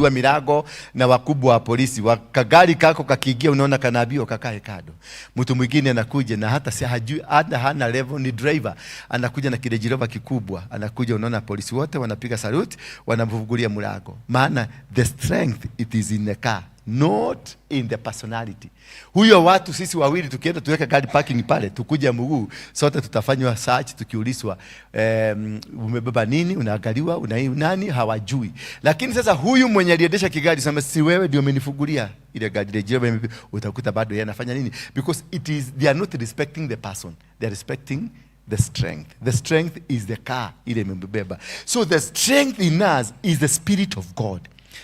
wanafunguliwa milango na wakubwa wa polisi. Kagari kako kakiingia, unaona kanaambiwa kakae kando. Mtu mwingine anakuja na hata si hajui, hata hana level, ni driver, anakuja na kile Land Rover kikubwa, anakuja, unaona polisi wote wanapiga salute, wanamfungulia mlango, maana the strength, it is in the car, not in the personality. Huyo watu sisi wawili tukienda tuweke gari parking pale, tukuja mguu, sote tutafanywa search, tukiulizwa, umebeba nini, unaangaliwa, una nani, hawajui. Lakini sasa huyu mwenye aliendesha kigari sema, "Si wewe ndio umenifungulia ile gari Range Rover?" Utakuta bado yeye anafanya nini? Because it is they are not respecting the person, they are respecting the strength. The strength is the car ile imembeba. So the strength in us is the Spirit of God.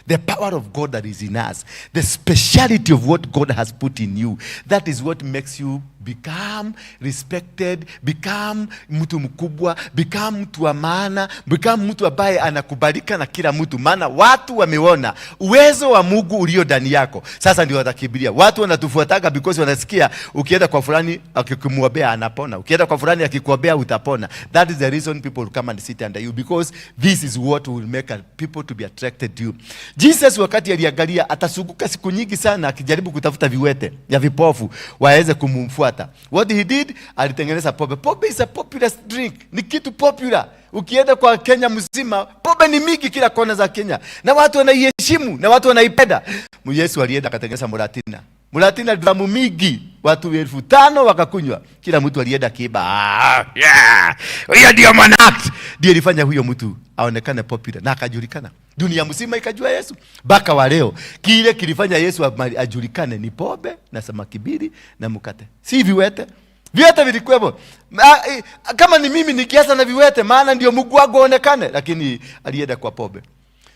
The power of God that is in us, the speciality of what God has put in you. That is what makes you become respected, become mtu mkubwa, become mtu wa maana, become mtu ambaye anakubalika na kila mtu, maana watu wameona uwezo wa Mungu ulio ndani yako. Sasa ndio watakimbilia. Watu wanatufuataga because wanasikia ukienda kwa fulani akikumuombea anapona, ukienda kwa fulani akikuombea utapona. That is the reason people come and sit under you, because this is what will make people to be attracted to you. Jesus wakati aliangalia atazunguka siku nyingi sana akijaribu kutafuta viwete ya vipofu waweze kumfuata. What he did, alitengeneza pombe. Pombe is a popular drink, ni kitu popular. Ukienda kwa Kenya mzima, pombe ni mingi kila kona za Kenya, na watu wanaiheshimu na watu wanaipenda. Yesu alienda akatengeneza muratina. Muratina dramu mingi, watu 5,000 wakakunywa. Kila mtu alienda kiba. Ah, yeah. Hiyo ndio manact. Ndio ilifanya huyo mtu aonekane popular na akajulikana. Dunia mzima ikajua Yesu. Mpaka wa leo kile kilifanya Yesu ajulikane ni pombe na samaki mbili na mkate. Si viwete. Viwete vilikuwepo. Kama ni mimi nikianza na viwete, maana ndio Mungu wangu aonekane, lakini alienda kwa pombe.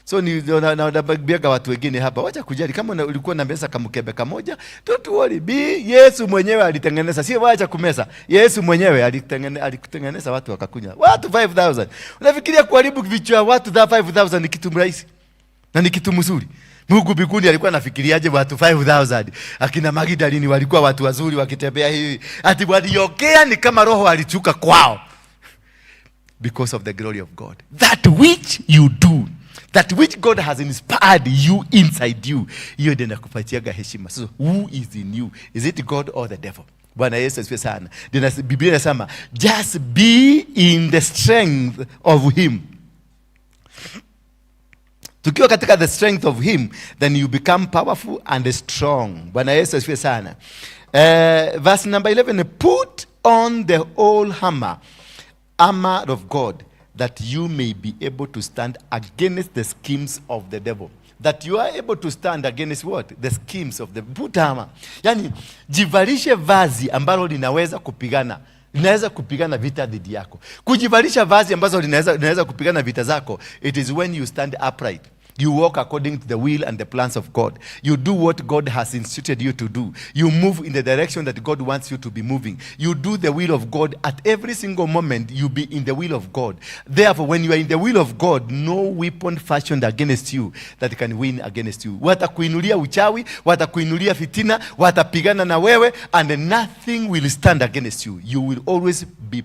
So ni naambiaga watu wengine hapa, wacha kujali kama ulikuwa na meza kamkebe kamoja, don't worry. Be Yesu mwenyewe alitengeneza, sio wacha kumeza. Yesu mwenyewe alitengeneza watu wakakunywa. Watu 5000. Unafikiria kuharibu vichwa watu tha 5000 ni kitu rahisi? Na ni kitu mzuri. Mungu mbinguni alikuwa anafikiriaje watu 5000? Akina Magdalini walikuwa watu wazuri wakitembea hivi. Ati waliongea ni kama roho alichuka kwao. Because of the glory of God. That which you do, that which God has inspired you inside you, hiyo ndio inakupatiaga heshima. So who is in you? Is it God or the devil? Bwana Yesu asifiwe sana. Ndio Biblia inasema just be in the strength of him. Tukiwa katika the strength of him, then you become powerful and strong. Bwana Yesu asifiwe sana. Verse number 11, put on the whole armor of God, that you may be able to stand against the schemes of the devil. That you are able to stand against what? The schemes of the put armor. Yani jivalishe vazi ambalo linaweza kupigana vita dhidi yako. Kujivalisha vazi ambazo linaweza kupigana vita zako, it is when you stand upright. You walk according to the will and the plans of God. You do what God has instituted you to do. You move in the direction that God wants you to be moving. You do the will of God at every single moment. You be in the will of God. Therefore, when you are in the will of God, no weapon fashioned against you that can win against you. Watakuinulia uchawi, watakuinulia fitina, watapigana na wewe, and nothing will stand against you. You will always be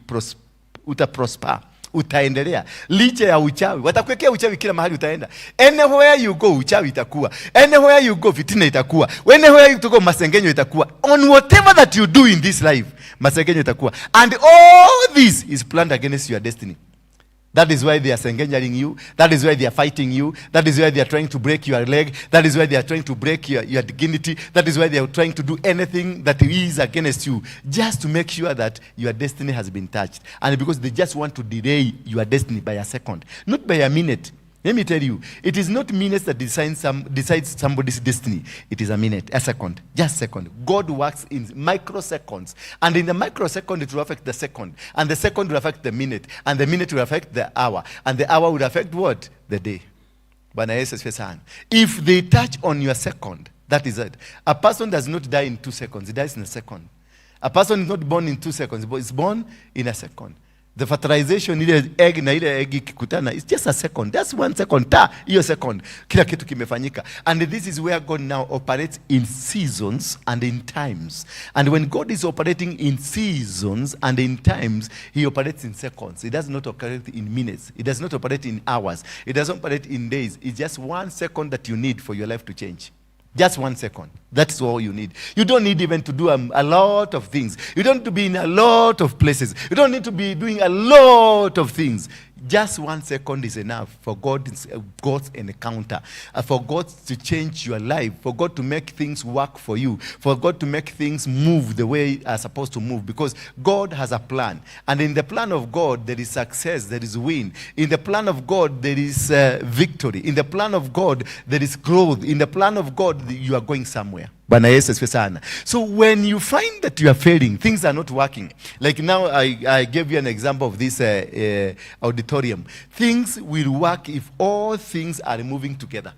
uta prosper, utaendelea licha ya uchawi. Watakuwekea uchawi kila mahali utaenda. Anywhere you go, uchawi itakuwa. Anywhere you go, fitina itakuwa. Anywhere you go, masengenyo itakuwa. On whatever that you do in this life, masengenyo itakuwa. And all this is planned against your destiny. That is why they are sengenyaring you. That is why they are fighting you. That is why they are trying to break your leg. That is why they are trying to break your dignity. That is why they are trying to do anything that is against you, just to make sure that your destiny has been touched. And because they just want to delay your destiny by a second, not by a minute. Let me tell you, it is not minutes that decides somebody's destiny. It is a minute, a second, just second. God works in microseconds. And in the microsecond, it will affect the second. And the second will affect the minute. And the minute will affect the hour. And the hour will affect what? The day. Bwana Yesu asifiwe sana. If they touch on your second, that is it. A person does not die in 2 seconds. He dies in a second. A person is not born in 2 seconds, but is born in a second. The fertilization, ile egg na ile egg ikikutana, it's just a second, just one second, ta hiyo second kila kitu kimefanyika. And this is where God now operates in seasons and in times. And when God is operating in seasons and in times, he operates in seconds. He does not operate in minutes. He does not operate in hours. He doesn't operate in days. It's just one second that you need for your life to change. Just one second. That's all you need. You don't need even to do a lot of things. You don't need to be in a lot of places. You don't need to be doing a lot of things. Just one second is enough for God's encounter, for God to change your life, for God to make things work for you, for God to make things move the way are supposed to move, because God has a plan. And in the plan of God, there is success, there is win. In the plan of God, there is victory. In the plan of God, there is growth. In the plan of God, you are going somewhere. Bwana Yesu asifiwe sana. So when you find that you are failing, things are not working. Like now, I gave you an example of this auditorium. Things will work if all things are moving together.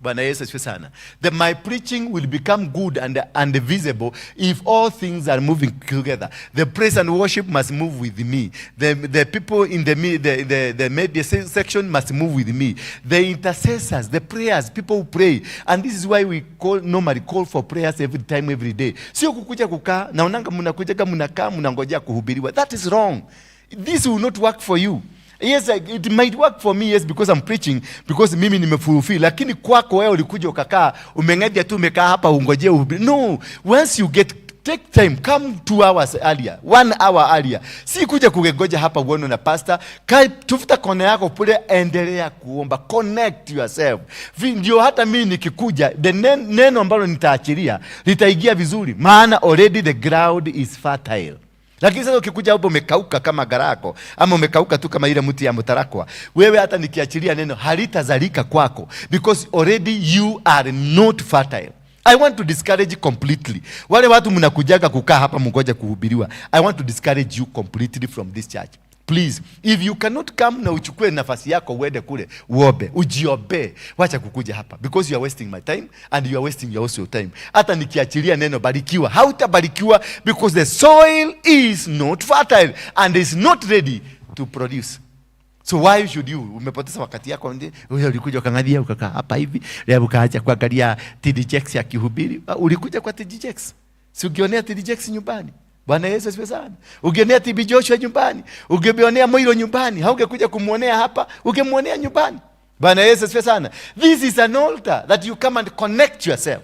Bwana Yesu asifiwe sana. My preaching will become good and visible if all things are moving together. The praise and worship must move with me. The people in the media section must move with me. The intercessors, the prayers, people who pray. And this is why we normally call for prayers every time, every day. Sio kukuja kukaa, naonanga mnakuja kama mnakaa mnangojea kuhubiriwa. That is wrong. This will not work for you. Yes, it might work for me, yes, because I'm preaching, because mimi nimefulfill. Lakini kwako wewe ulikuja ukakaa, umeng'edia tu, umekaa hapa ungojee uhubiri. No, once you get, take time, come 2 hours earlier, one hour earlier. Si kuja kugengoja hapa uone na pastor. Kai, tafuta kona yako pale, endelea kuomba, connect yourself. Ndio hata mimi nikikuja, the neno ambalo nitaachilia litaingia vizuri, maana already the ground is fertile. Lakini sasa ukikuja hapo umekauka kama garako ama umekauka tu kama ile mti ya mtarakwa, wewe hata nikiachilia neno halitazalika kwako because already you are not fertile. I want to discourage completely wale watu mnakujaga kukaa hapa mngoja kuhubiriwa. I want to discourage you completely from this church. Please, if you cannot come na uchukue nafasi yako uende kule uombe, ujiombe, wacha kukuja hapa because you are wasting my time and you are wasting your also time. Hata nikiachilia neno barikiwa, hautabarikiwa because the soil is not fertile and is not ready to produce. So why should you? Umepoteza wakati yako ndi. Wewe ulikuja ukangalia ukakaa hapa hivi, leo ukaacha kuangalia TD Jakes akihubiri. Ah, ulikuja kwa TD Jakes. Si ukionea TD Jakes nyumbani? Bwana Yesu asifiwe sana. Ukionea TB Joshua nyumbani, ungeonea Moiro nyumbani, haungekuja kumuonea hapa, ungemuonea nyumbani. Bwana Yesu asifiwe sana. This is an altar that you come and connect yourself.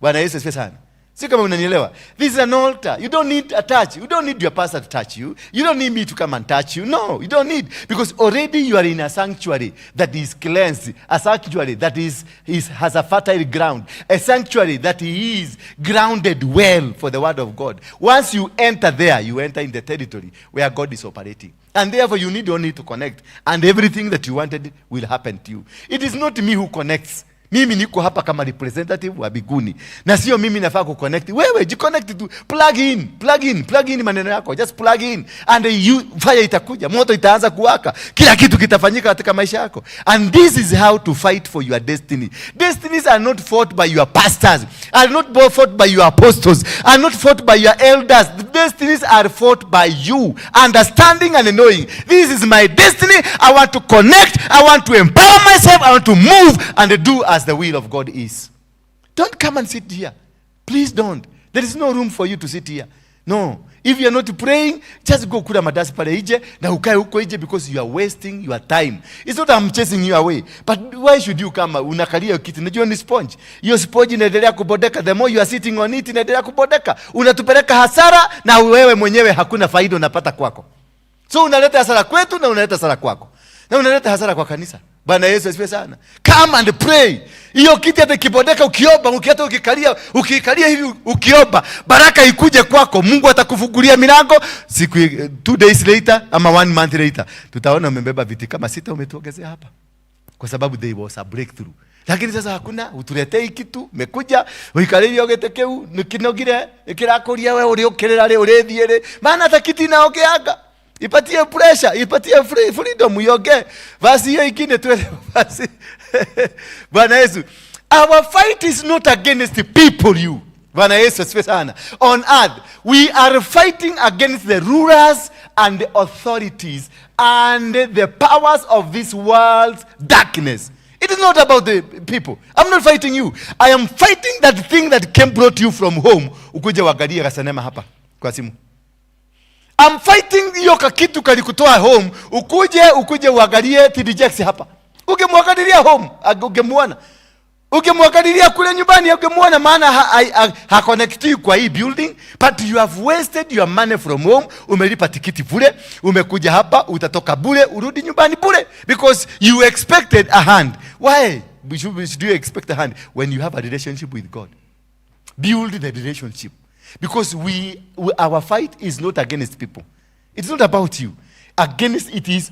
Bwana Yesu asifiwe sana. Si kama unanielewa? This is an altar. You don't need a touch. You don't need your pastor to touch you. You don't need me to come and touch you. No, you don't need. Because already you are in a sanctuary that is cleansed. A sanctuary that has a fertile ground. A sanctuary that is grounded well for the word of God. Once you enter there, you enter in the territory where God is operating. And therefore you need only to connect. And everything that you wanted will happen to you. It is not me who connects. Mimi niko hapa kama representative wa mbinguni, na sio mimi nafaa kuconnect. Wewe jiconnect tu, plug in, plug in, plug in maneno yako, just plug in and you, fire itakuja, moto itaanza kuwaka, kila kitu kitafanyika katika maisha yako. And this is how to fight for your destiny. Destinies are not fought by your pastors, are not fought by your apostles, are not fought by your elders. The destinies are fought by you, understanding and knowing this is my destiny. I want to connect, I want to empower myself, I want to move and do as the will of God is. Don't come and sit here. Please don't. There is no room for you to sit here. No. If you are not praying, just go kula mandazi pale nje na ukae huko nje because you are wasting your time. It's not I'm chasing you away. But why should you come? Unakalia kiti. Unajua ni sponge. Hiyo sponge inaendelea kubodeka. The more you are sitting on it, inaendelea kubodeka. Unatupeleka hasara na wewe mwenyewe hakuna faida unapata kwako. So unaleta hasara kwetu na unaleta hasara kwako. Na unaleta hasara kwa kanisa. Bwana Yesu asifiwe sana. Come and pray. Hiyo kiti hata ikibodeka ukiomba, ukiata ukikalia, ukikalia hivi ukiomba, baraka ikuje kwako. Mungu atakufungulia milango. Siku 2 days later ama one month later, tutaona umebeba viti kama sita umetuongezea hapa. Kwa sababu there was a breakthrough. Lakini sasa hakuna, utuletei kitu, umekuja uikarĩrie gĩtĩ kĩu nĩkĩnogire nĩkĩrakũria we ũrĩũkĩrĩra rĩ ũrĩthiĩ rĩ, maana hata kiti inaongeanga. Ipatie pressure, ipatie freedom ionge. Basi hiyo ingine tuende basi. Bwana Yesu, our fight is not against the people, you. Bwana Yesu asifiwe sana. On earth we are fighting against the rulers and the authorities and the powers of this world's darkness. It is not about the people. I'm not fighting you. I am fighting that thing that came, brought you from home, ukuje uangalie kasinema hapa kwa simu. I'm fighting hiyo kakitu kalikutoa home, ukuje uangalie TD Jakes hapa. Ungemwangalilia home, ungemuona. Ukimwangalilia kule nyumbani ungemuona, maana haconnectiwi kwa hii building, but you have wasted your money from home. Umelipa tikiti bure, umekuja hapa, utatoka bure, urudi nyumbani bure because you expected a hand. Why should you expect a hand when you have a relationship with God? Build the relationship, because our fight is not against people. It's not about you. Against it is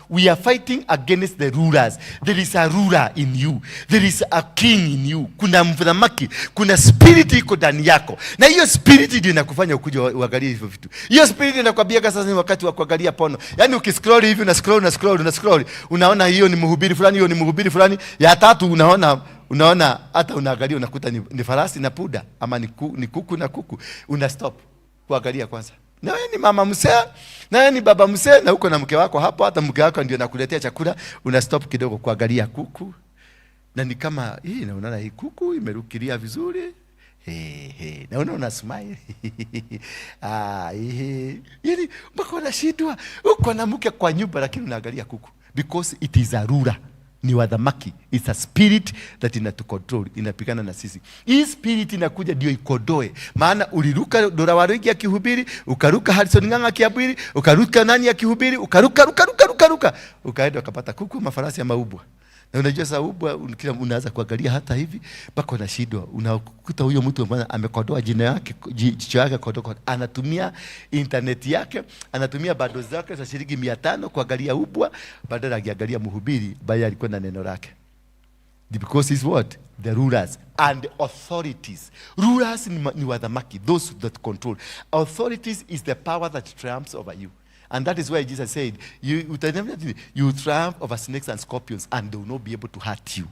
we are fighting against the rulers. There is a ruler in you. There is a king in you. Kuna mthamaki, kuna spirit iko ndani yako, na hiyo spirit ndio inakufanya ukuje uangalie hivyo vitu. Hiyo spirit inakwambia sasa ni wakati wa kuangalia porno. Yaani ukiscroll hivi, una scroll, una scroll, una scroll, unaona hiyo ni mhubiri fulani, hiyo ni mhubiri fulani. Ya tatu unaona hata unaangalia, unakuta ni farasi na puda, ama ni kuku na kuku. Una stop kuangalia kwanza. Na wewe ni mama mzee, na wewe ni baba mzee, na uko na mke wako hapo, hata mke wako ndio nakuletea chakula, una stop kidogo kuangalia kuku. Na ni kama hii, na unaona hii kuku imerukilia vizuri. He, he. Na unaona smile. Ah, he. Yaani mpaka unashindwa. Uko na mke kwa nyumba lakini unaangalia kuku because it is a ruler. Ni wadhamaki. It's a spirit that inatucontrol, inapigana na sisi. Hii spirit inakuja ndio ikodoe. Maana uliruka Dora Waruingi akihubiri, ukaruka Harrison Ng'ang'a akihubiri, ukaruka nani akihubiri, ukaruka ruka ruka ruka ruka, ukaenda ukapata kuku, mafarasi ama ubwa. Na unajua sasa ubwa kila unaanza kuangalia hata hivi mpaka unashindwa. Unakuta huyo mtu ambaye amekodoa jina yake, jicho yake kodoa, anatumia internet yake, anatumia bando zake za shilingi 500 kuangalia ubwa badala akiangalia mhubiri ambaye alikuwa na neno lake. Because is what? The rulers and authorities. Rulers ni wadhamaki, those that control. Authorities is the power that triumphs over you. And that is why Jesus said, you triumph over snakes and scorpions and they will not be able to hurt you.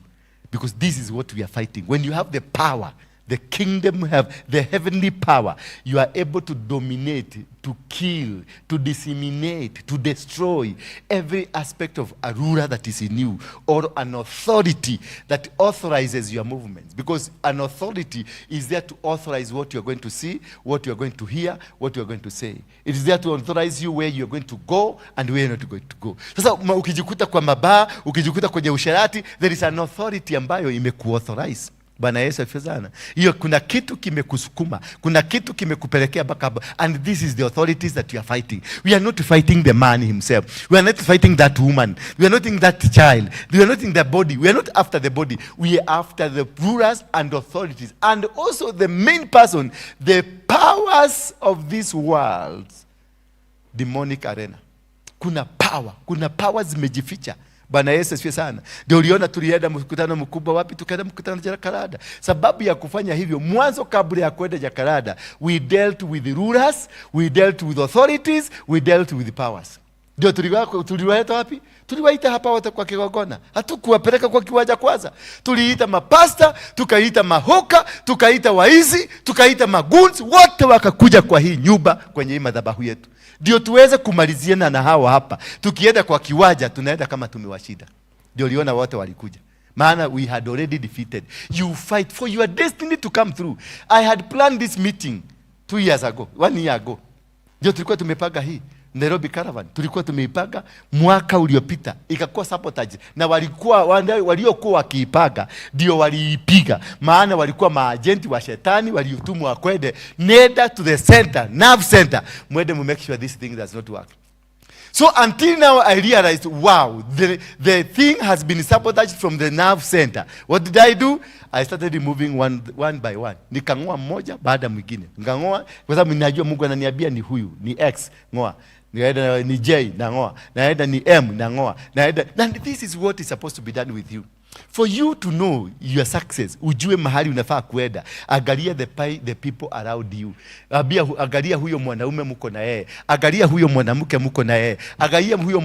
Because this is what we are fighting. When you have the power, the kingdom have the heavenly power, you are able to dominate, to kill, to disseminate, to destroy every aspect of a ruler that is in you or an authority that authorizes your movements. Because an authority is there to authorize what you are going to see, what you are going to hear, what you are going to say. It is there to authorize you where you are going to go and where you are not going to go. Sasa ukijikuta kwa mabaa, ukijikuta kwenye usherati, there is an authority ambayo imekuauthorize. Bwana Yesu asifiwe sana. Hiyo kuna kitu kimekusukuma, kuna kitu kimekupelekea mpaka hapo. And this is the authorities that you are fighting. We are not fighting the man himself. We are not fighting that woman. We are not fighting that child. We are not in the body. We are not after the body. We are after the rulers and authorities. And also the main person, the powers of this world, demonic arena. Kuna power, kuna power zimejificha. Bwana Yesu asifiwe sana. Ndio uliona tulienda mkutano mkubwa wapi? Tukaenda mkutano Jakaranda. Sababu ya kufanya hivyo, mwanzo kabla ya kwenda Jakaranda, we dealt with the rulers, we dealt with authorities, we dealt with the powers. Ndio tuliwaleta wapi? Tuliwaita hapa wote kwa kigongona. Hatukuwapeleka kwa kiwanja kwanza. Tuliita mapasta, tukaita mahoka, tukaita waizi, tukaita magoons, wote wakakuja kwa hii nyumba kwenye hii madhabahu yetu. Ndio tuweze kumaliziana na hawa hapa. Tukienda kwa kiwanja tunaenda kama tumewashinda. Ndio uliona wote walikuja. Maana we had already defeated. You fight for your destiny to come through. I had planned this meeting 2 years ago, one year ago. Ndio tulikuwa tumepanga hii Nairobi Caravan, tulikuwa tumeipanga mwaka uliopita, ikakuwa sabotage, na walikuwa waliokuwa wakiipanga ndio waliipiga, maana walikuwa maajenti wa shetani waliotumwa kwende, nenda to the center, nerve center, mwende mu make sure this thing does not work. So until now I realized, wow, the thing has been sabotaged from the nerve center. What did I do? I started removing one by one. Nikang'oa mmoja baada mwingine. Nikang'oa kwa sababu ninajua Mungu ananiambia ni huyu, ni X, ng'oa. Nikaenda ni J, nang'oa. Naenda ni M, nang'oa. Naenda, and this is what is supposed to be done with you. For you to know your success, ujue mahali unafaa kuenda, angalia the people around you. Ambia, angalia huyo mwanaume mko na yeye, angalia huyo mwanamke mko na yeye, angalia huyo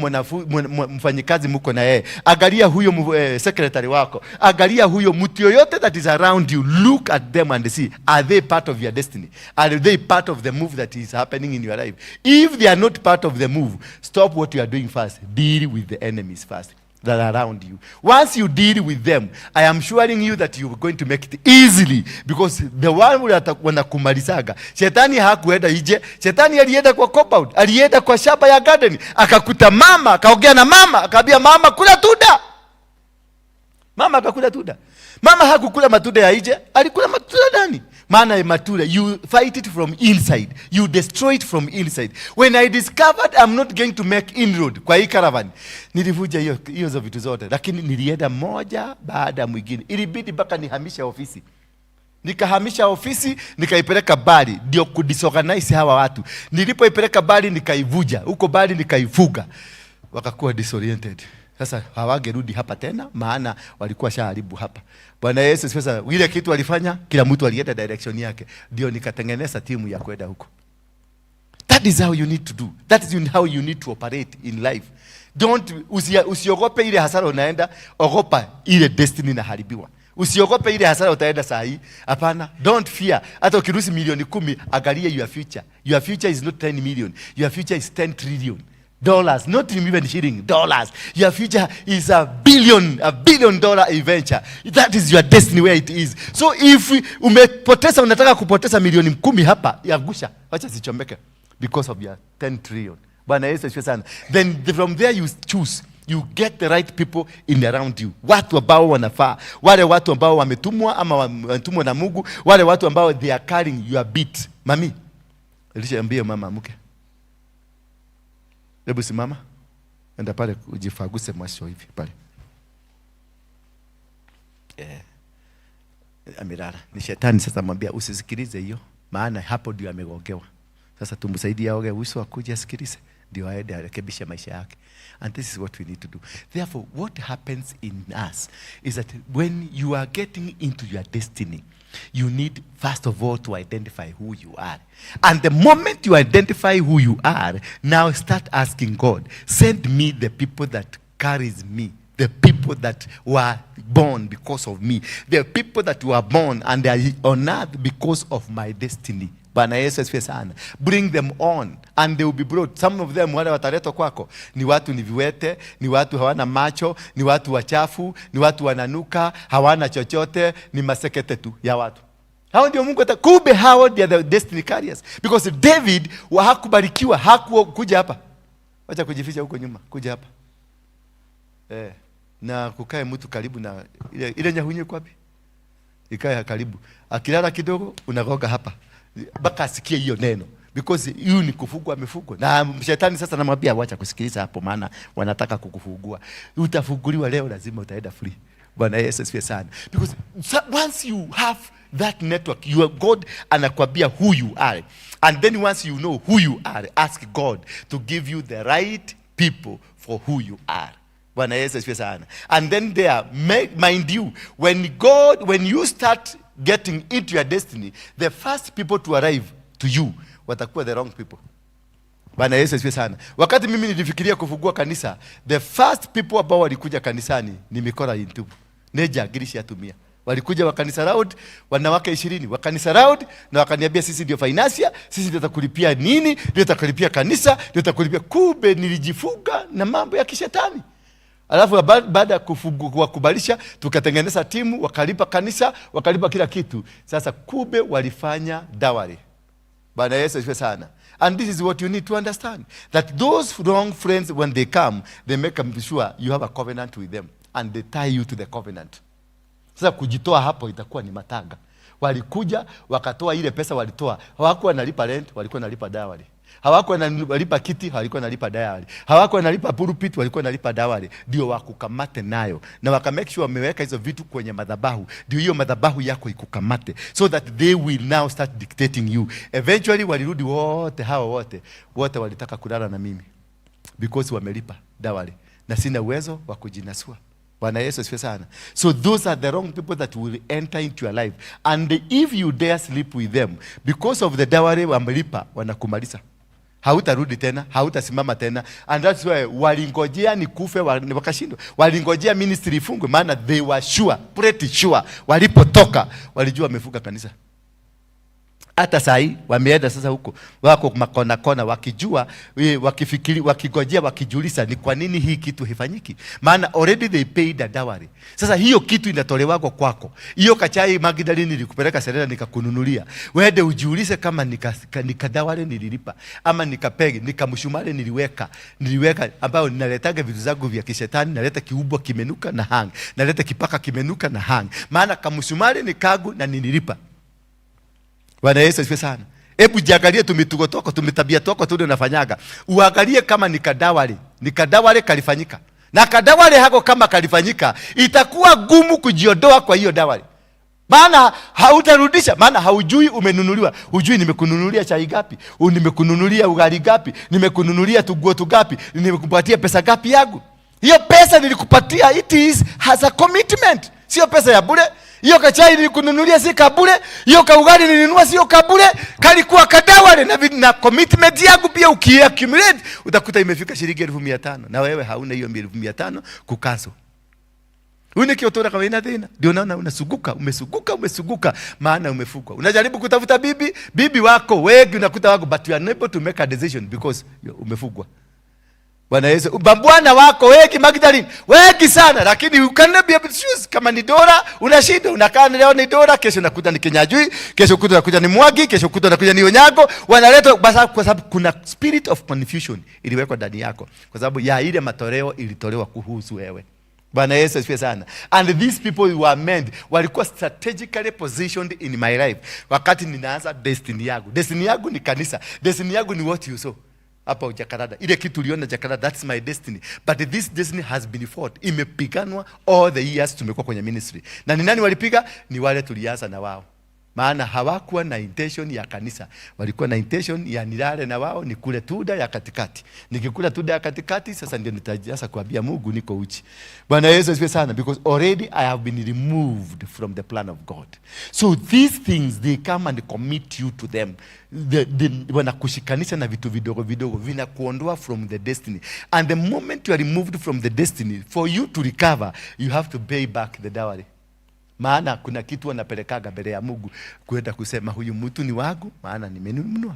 mfanyikazi mko na yeye, angalia huyo secretary wako, angalia huyo mtu yoyote that is around you. Look at them and see, are they part of your destiny? Are they part of the move that is happening in your life? If they are not part of the move, stop what you are doing first. Deal with the enemies first that are around you. Once you deal with them, I am assuring you that you are going to make it easily, because the one who wanakumalizaga. Shetani hakuenda nje. Shetani alienda kwa compound, alienda kwa shamba ya garden, akakuta mama, akaongea na mama, akaambia mama, "Kula tunda." Mama akakula tunda. Mama hakukula matunda ya nje, alikula matunda ndani. Maana ya matunda, you fight it from inside. You destroy it from inside. When I discovered I'm not going to make inroad kwa hii caravan, nilivuja hiyo hizo vitu zote, lakini nilienda moja baada ya mwingine. Ilibidi mpaka nihamishe ofisi. Nikahamisha ofisi, nikaipeleka mbali ndio kudisorganize hawa watu. Nilipoipeleka mbali, nikaivuja huko mbali, nikaifuga, wakakuwa disoriented. Sasa hawangerudi hapa tena, maana walikuwa shaharibu hapa. Bwana Yesu sasa, ile kitu walifanya, kila mtu alienda direction yake, ndio nikatengeneza timu ya kwenda huko. That is how you need to do. That is how you need to operate in life. Don't usiogope ile hasara unaenda, ogopa ile destiny inaharibiwa. Usiogope ile hasara utaenda saa hii. Hapana, don't fear. Hata ukiruhusu milioni 10, angalia your future. Your future is not 10 million. Your future is $10 trillion, not even shilling, dollars. Your future is $1 billion adventure. That is your destiny where it is. So if umepoteza, unataka kupoteza milioni 10 hapa, yagusha, wacha zichomeke because of your 10 trillion. Bwana Yesu asifiwe sana. Then from there you choose. You get the right people in around you. Watu ambao wanafaa, wale watu ambao wametumwa ama wametumwa na Mungu, wale watu ambao they are carrying your beat. Mami, Elisha, mama mke. Hebu simama. Enda pale ujifaguse macho hivi pale. Eh. Amelala. Ni shetani sasa mwambia usisikilize hiyo, maana hapo ndio amegongewa. Sasa tumsaidie aoge uso akuje asikilize ndio aende arekebishe maisha yake. And this is what we need to do. Therefore, what happens in us is that when you are getting into your destiny, you need first of all to identify who you are. And the moment you identify who you are, now start asking God, "Send me the people that carries me, the people that were born because of me, the people that were born and they are on earth because of my destiny." Bwana Yesu asifiwe sana. Bring them on and they will be brought. Some of them, wale wataletwa kwako ni watu ni viwete, ni watu hawana macho, ni watu wachafu, ni watu wananuka, hawana chochote, ni masekete tu ya watu. Hao ndio Mungu kumbe hao ndio the destiny carriers. Because David hakubarikiwa, hakukuja hapa. Wacha kujificha huko nyuma, kuja hapa. Eh, na kukae mtu karibu na ile nyahunye iko wapi? Ikae karibu. Akilala kidogo unagonga hapa. Mpaka asikie hiyo neno. Because huyu ni kufugwa, amefugwa. Na shetani sasa namwambia, "Wacha kusikiliza hapo, maana wanataka kukufungua. Utafunguliwa leo, lazima utaenda free." Bwana Yesu asifiwe sana. Because once you have that network, your God anakwambia who you are. And then once you know who you are, ask God to give you the right people for who you are. Bwana Yesu asifiwe sana. And then there, mind you, when you start getting into your destiny, the first people to arrive to you watakuwa the wrong people. Bwana Yesu asifiwe sana. Wakati mimi nilifikiria kufungua kanisa, the first people ambao walikuja kanisani ni mikora intubu. Neja atumia. Walikuja wakanisa round, wanawake 20, wakanisa round na wakaniambia, "Sisi ndio financier, sisi ndio tutakulipia nini, ndio tutakulipia kanisa, ndio tutakulipia." Kumbe nilijifunga na mambo ya kishetani. Alafu baada ya kuwakubalisha, tukatengeneza timu, wakalipa kanisa, wakalipa kila kitu. Sasa kumbe walifanya dowry. Bwana Yesu asifiwe sana. And this is what you need to understand. That those wrong friends, when they come, they make sure you have a covenant with them. And they tie you to the covenant. Sasa kujitoa hapo itakuwa ni matanga. Walikuja, wakatoa ile pesa walitoa. Hawakuwa wanalipa rent, walikuwa wanalipa dowry. Hawakuwa wanalipa kiti, walikuwa wanalipa dowry. Hawakuwa wanalipa pulpit, walikuwa wanalipa dowry. Ndio wakukamate nayo. Na waka make sure wameweka hizo vitu kwenye madhabahu. Ndio hiyo madhabahu yako ikukamate. So that they will now start dictating you. Eventually walirudi wote, hawa wote. Wote walitaka kulala na mimi. Because wamelipa dowry. Na sina uwezo wa kujinasua. Bwana Yesu asifiwe sana. So those are the wrong people that will enter into your life, and if you dare sleep with them, because of the dowry wamelipa, wanakumaliza. Hautarudi tena, hautasimama tena. And that's why walingojea nikufe, wakashindwa. Walingojea ministry ifungwe, maana they were sure, pretty sure, walipotoka walijua wamefunga kanisa. Hata saa hii wameenda sasa huko, wako makona kona, wakijua, wakifikiri, wakigojea, wakijiuliza ni kwa nini hii kitu haifanyiki, maana already they paid a dowry. Sasa hiyo kitu inatolewako kwako, hiyo kachai Magdalene nilikupeleka Serena nikakununulia, wende ujiulize kama nika dowry nililipa, ama nikapegi, nikamshumari niliweka, ambayo ninaletaga vitu zangu vya kishetani, naleta kiubwa kimenuka na hang, naleta kipaka kimenuka na hang, maana kamshumari ni kagu na nililipa. Bwana Yesu asifiwe sana. Hebu jiangalie tumitugo twako, tumitabia twako tule unafanyaga. Uangalie kama ni kadowry, ni kadowry kalifanyika. Na kadowry hako kama kalifanyika, itakuwa gumu kujiondoa kwa hiyo dowry. Maana hautarudisha, maana haujui umenunuliwa. Hujui nimekununulia chai gapi, nimekununulia ugali gapi, nimekununulia tuguo tugapi, nimekupatia pesa gapi yangu. Hiyo pesa nilikupatia, it is has a commitment. Sio pesa ya bure. Hiyo kachai nilikununulia si kabure, hiyo kaugali nilinunua sio kabure, kalikuwa kadowry na commitment yangu pia ukiaccumulate utakuta imefika shilingi 500,000, na wewe hauna hiyo 500,000 kukaso. Uniki utora kama ina thina. Ndio unaona unasuguka, umesuguka, umesuguka, maana umefukwa. Unajaribu kutafuta bibi, bibi wako wengi unakuta wako, but you are unable to make a decision because umefugwa. Bwana Yesu, mabwana wako wengi Magdalene, wengi sana, lakini you cannot be able to choose. Kama ni Dora unashinda, unakaa leo ni Dora, kesho unakuta ni Kinyajui, kesho kuta unakuja ni Mwangi, kesho kuta unakuja ni Onyango, wanaletwa basi kwa sababu kuna spirit of confusion iliwekwa ndani yako, kwa sababu ya ile matoleo ilitolewa kuhusu wewe. Bwana Yesu asifiwe sana. And these people were meant, walikuwa strategically positioned in my life wakati ninaanza destiny yangu. Destiny yangu ni kanisa. Destiny yangu ni what you saw hapa Jakaranda. Ile kitu uliona Jakaranda, that's my destiny. But this destiny has been fought. Imepiganwa all the years tumekuwa kwenye ministry. Na ni nani walipiga? Ni wale tulianza na wao. Maana hawakuwa na intention ya kanisa, walikuwa na intention ya nilale na wao nikule tunda ya katikati. Nikikula tunda ya katikati, sasa ndio nitaanza kuambia Mungu niko uchi. Bwana Yesu asifiwe sana, because already I have been removed from the plan of God. So these things, they come and commit you to them. Wanakushikanisha na vitu vidogo vidogo vinakuondoa from the destiny, and the moment you are removed from the destiny, for you to recover you have to pay back the dowry, maana kuna kitu wanapelekaga mbele ya Mungu kwenda kusema huyu mtu ni wangu, maana nimenunua.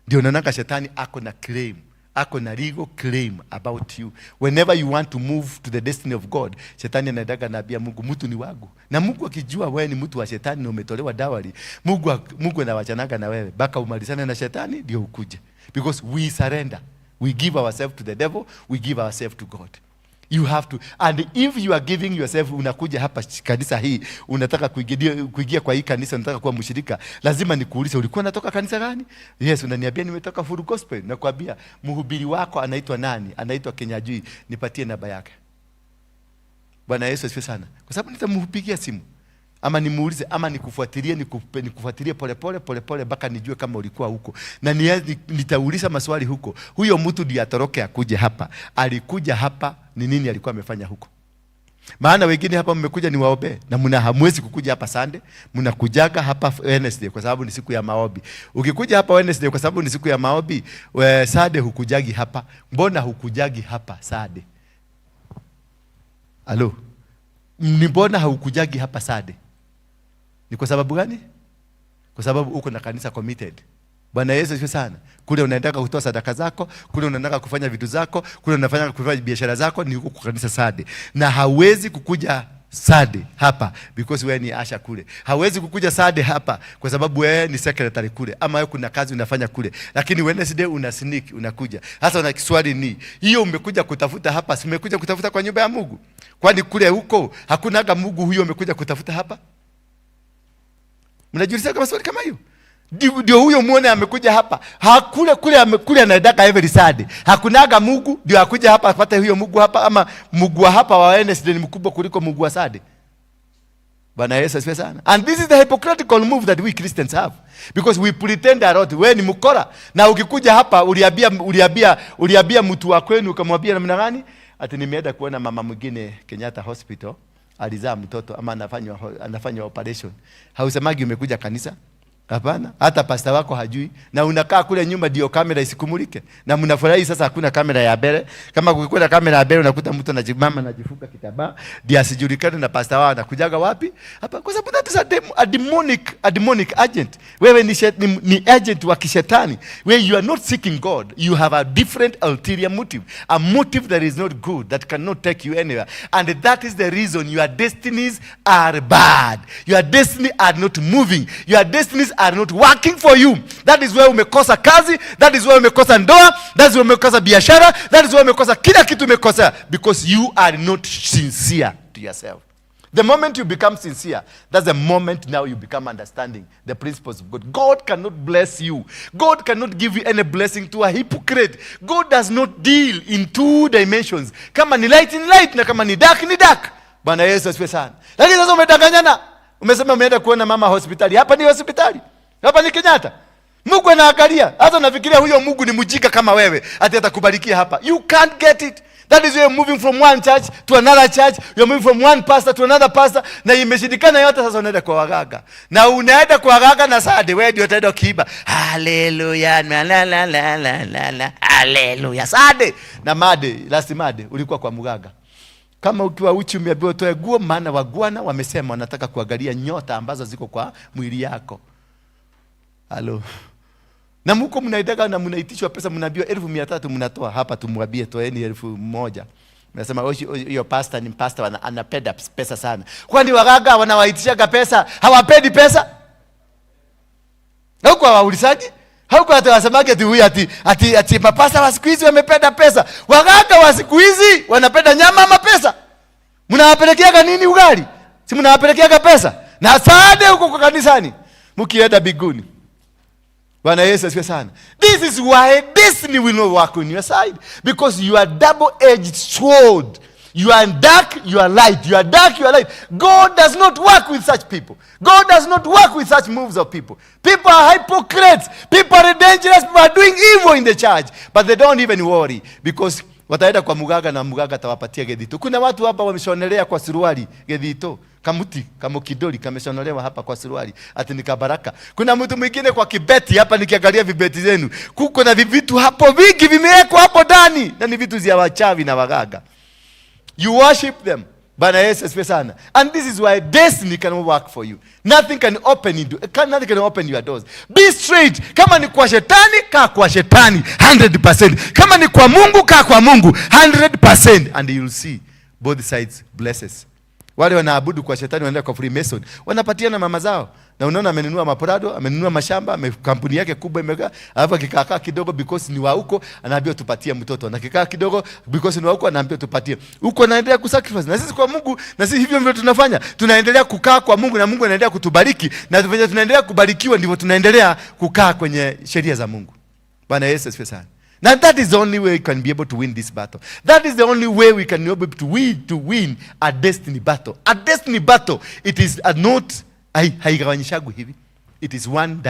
Ndio naonanga shetani ako na claim, ako na legal claim about you. Whenever you want to move to the destiny of God, shetani anaendaga naambia Mungu, mtu ni wangu. Na Mungu akijua wewe ni mtu wa shetani na umetolewa dowry, Mungu anawachanaga na wewe mpaka umalizane na shetani ndio ukuje. Because we surrender. We give ourselves to the devil, we give ourselves to God. You have to, and if you are giving yourself, unakuja hapa kanisa hii, unataka kuingia kwa hii kanisa, unataka kuwa mshirika, lazima nikuulize ulikuwa unatoka kanisa gani? Yes, unaniambia nimetoka Full Gospel. Nakwambia mhubiri wako anaitwa nani? Anaitwa Kenyajui, nipatie namba yake. Bwana Yesu asifiwe sana. Kwa sababu nitampigia simu ama nimuulize ama nikufuatilie, nikufuatilie polepole polepole mpaka nijue kama ulikuwa huko, na nitauliza maswali huko. Huyo mtu ndiye atoroke akuje hapa, alikuja hapa ni nini alikuwa amefanya huko? Maana wengine hapa mmekuja ni waombe na mna hamwezi kukuja hapa Sunday, mnakujaga hapa Wednesday kwa sababu ni siku ya maombi. Ukikuja hapa Wednesday kwa sababu ni siku ya maombi, we Sunday hukujagi hapa. Mbona hukujagi hapa Sunday? Alo. Ni mbona haukujagi hapa Sunday? Ni kwa sababu gani? Kwa sababu uko na kanisa committed. Bwana Yesu asifiwe sana. Kule unaendaka kutoa sadaka zako, kule unaendaka kufanya vitu zako, kule unafanya kufanya biashara zako, ni huko kwa kanisa Sunday. Na hawezi kukuja Sunday hapa because wewe ni usher kule. Hawezi kukuja Sunday hapa kwa sababu wewe ni secretary kule, ama wewe kuna kazi unafanya kule. Lakini Wednesday una sneak unakuja. Sasa una kiswali ni hiyo umekuja kutafuta hapa, si umekuja kutafuta kwa nyumba ya Mungu? Kwani kule huko hakunaga Mungu huyo umekuja kutafuta hapa? Mnajiuliza kama swali kama hiyo? Ndio huyo muone amekuja hapa. Hakule kule amekule anaendaka every Sunday. Hakunaga Mungu ndio akuja hapa apate huyo Mungu hapa, ama Mungu wa hapa wa Wednesday ni mkubwa kuliko Mungu wa Sunday. Bwana Yesu asifiwe sana. And this is the hypocritical move that we Christians have. Because we pretend a lot. Wewe ni mkora. Na ukikuja hapa uliambia mtu wa kwenu ukamwambia namna gani? Ati nimeenda kuona mama mwingine Kenyatta Hospital, alizaa mtoto ama anafanywa operation. Hausemagi umekuja kanisa? Hapana, hata pasta wako hajui, na unakaa kule nyuma ndio kamera isikumulike, na mnafurahi sasa hakuna kamera ya mbele. Kama kukikuwa na kamera ya mbele, unakuta mtu anajimama anajifunga kitambaa ndio asijulikane na pasta wao anakujaga wapi hapa, kwa sababu that is a demonic agent. Wewe ni agent wa kishetani, where you are not seeking God, you have a different ulterior motive, a motive that is not good, that cannot take you anywhere, and that is the reason your destinies are bad, your destiny are not moving, your destinies are not working for you. That is why umekosa kazi, that is why umekosa ndoa, that is why umekosa biashara, that is why umekosa kila kitu umekosa, because you are not sincere to yourself. The moment you become sincere, that's the moment now you become understanding the principles of God. God cannot bless you. God cannot give you any blessing to a hypocrite. God does not deal in two dimensions. Kama ni light ni light, na kama ni dark ni dark. Bwana Yesu asifiwe sana. Lakini sasa umedanganyana. Umesema umeenda kuona mama hospitali. Hapa ni hospitali. Hapa ni Kenyatta. Mungu anaangalia. Hata nafikiria huyo Mungu ni mjinga kama wewe, ati atakubarikia hapa. You can't get it. That is why you're moving from one church to another church. You're moving from one pastor to another pastor. Na imeshindikana yote, sasa unaenda kwa waganga. Na unaenda kwa waganga na Sunday wewe ndio utaenda ukiimba haleluya, la la la la la la la, haleluya, Sunday. Na Monday, last Monday ulikuwa kwa mganga. Kama ukiwa uchi umeambiwa utoe nguo, maana wagwana wamesema wanataka kuangalia nyota ambazo ziko kwa mwili yako. Halo. Na mko mnaitaka na mnaitishwa pesa, mnaambiwa 300,000 mnatoa hapa, tumwambie toeni 1,000. Mnasema hiyo pastor ni pastor anapenda pesa sana. Kwani waganga wanawaitishaga pesa? Hawapendi pesa? Huko hawaulizaji? Huko hata wasemaje ati huyu ati mapasta wa siku hizi wamependa pesa. Waganga wa siku hizi wanapenda nyama ama pesa? Mnawapelekeaga nini ugali? Si mnawapelekeaga pesa? Na Sunday huko kwa kanisani mkienda biguni. Bwana Yesu asifiwe sana. This is why destiny will not work on your side, because you are double-edged sword. You are dark, you are light. You are dark, you are light. God does not work with such people. God does not work with such moves of people. People are hypocrites. People are dangerous. People are doing evil in the church. But they don't even worry because wataenda kwa mganga na mganga atawapatia gethito. Kuna watu hapa wameshonelea kwa suruali gethito. Kamuti, kamukidoli kameshonolewa hapa kwa suruali ati ni kabaraka. Kuna mtu mwingine kwa kibeti hapa, nikiangalia vibeti zenu, kuko na vitu hapo vingi vimewekwa hapo ndani, na ni vitu vya wachawi na waganga. You worship them. Bwana Yesu asifiwe sana. And this is why destiny cannot work for you. Nothing can open your doors. Be straight. Kama ni kwa shetani, kaa kwa shetani 100%. Kama ni kwa Mungu, kaa kwa Mungu 100%, and you'll see both sides blesses. Wale wanaabudu kwa shetani wanaenda kwa Freemason, wanapatiana mama zao. Na unaona amenunua maprado, amenunua mashamba, kampuni yake kubwa imekaa, alafu akikaa kidogo because ni wa huko, anaambiwa tupatie mtoto. Na kikaa kidogo because ni wa huko, anaambiwa tupatie. Huko anaendelea kusacrifice. Na sisi kwa Mungu, na sisi hivyo ndivyo tunafanya. Tunaendelea kukaa kwa Mungu na Mungu anaendelea kutubariki, na venye tunaendelea kubarikiwa ndivyo tunaendelea kukaa kwenye sheria za Mungu. Bwana Yesu asifiwe sana. Now that is the only way we can be able to win this battle. That is the only way we can be able to win a destiny battle. A destiny battle, it is a not haigawanyishagwi hivi. It is one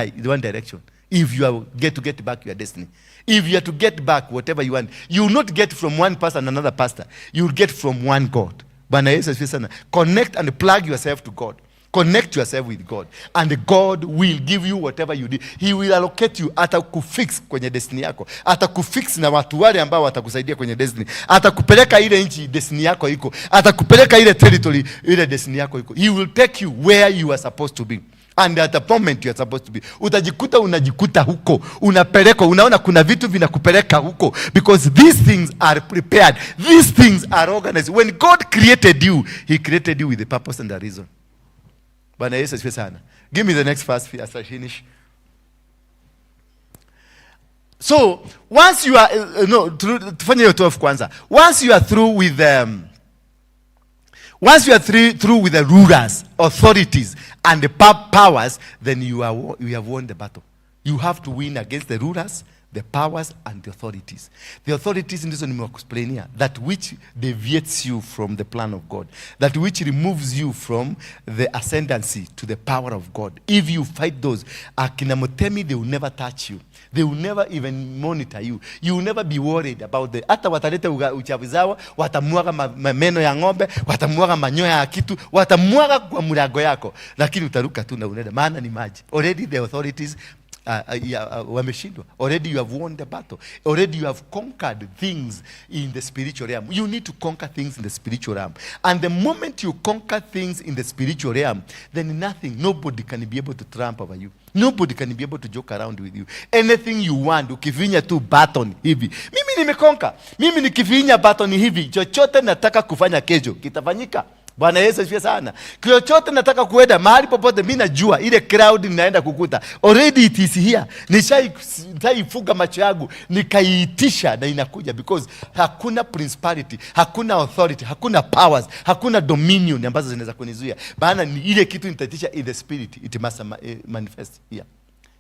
direction. If you are get to get back your destiny. If you are to get back whatever you want, you will not get from one pastor and another pastor. You will get from one God. Bwana Yesu asifiwe sana. Connect and plug yourself to God. Connect yourself with God and God will give you whatever you need. He will allocate you, atakufix kwenye destiny yako, atakufix na watu wale ambao watakusaidia kwenye destiny, atakupeleka ile nchi destiny yako iko, atakupeleka ile territory ile destiny yako iko. He will take you where you are supposed to be and at the moment you are supposed to be. Utajikuta unajikuta huko, unapelekwa, unaona kuna vitu vinakupeleka huko because these things are prepared, these things are organized. When God created you, he created you with a purpose and a reason. Bwana Yesu asifiwe sana. Give me the next verse as I finish. So, once you are no, tufanye hiyo 12 kwanza. Once you are through with the rulers, authorities and the powers, then you have won the battle. You have to win against the rulers, the powers and the authorities. The authorities ndizo nimewaexplainia, that which deviates you from the plan of God, that which removes you from the ascendancy to the power of God. If you fight those, akina Mutemi, they will never touch you. They will never even monitor you. You will never be worried about the, hata wataleta uchawi zao, watamwaga meno ya ng'ombe, watamwaga manyoya ya kitu, watamwaga kwa mlango yako, lakini utaruka tu na unaenda, maana ni maji. Already the authorities yeah, wameshindwa. Already you have won the battle. Already you have conquered things in the spiritual realm. You need to conquer things in the spiritual realm, and the moment you conquer things in the spiritual realm, then nothing, nobody can be able to trump over you. Nobody can be able to joke around with you. Anything you want, ukifinya tu button hivi, mimi nimeconquer. Mimi nikifinya button hivi, chochote nataka kufanya kesho kitafanyika. Bwana Yesu asifiwe sana. Chochote nataka kuenda mahali popote, mi najua ile crowd ninaenda kukuta. Already it is here. Nishaifunga macho yangu nikaiitisha na inakuja, because hakuna principality, hakuna authority, hakuna powers, hakuna dominion ambazo zinaweza kunizuia. Maana ni ile kitu nitaitisha in the spirit, it must manifest here.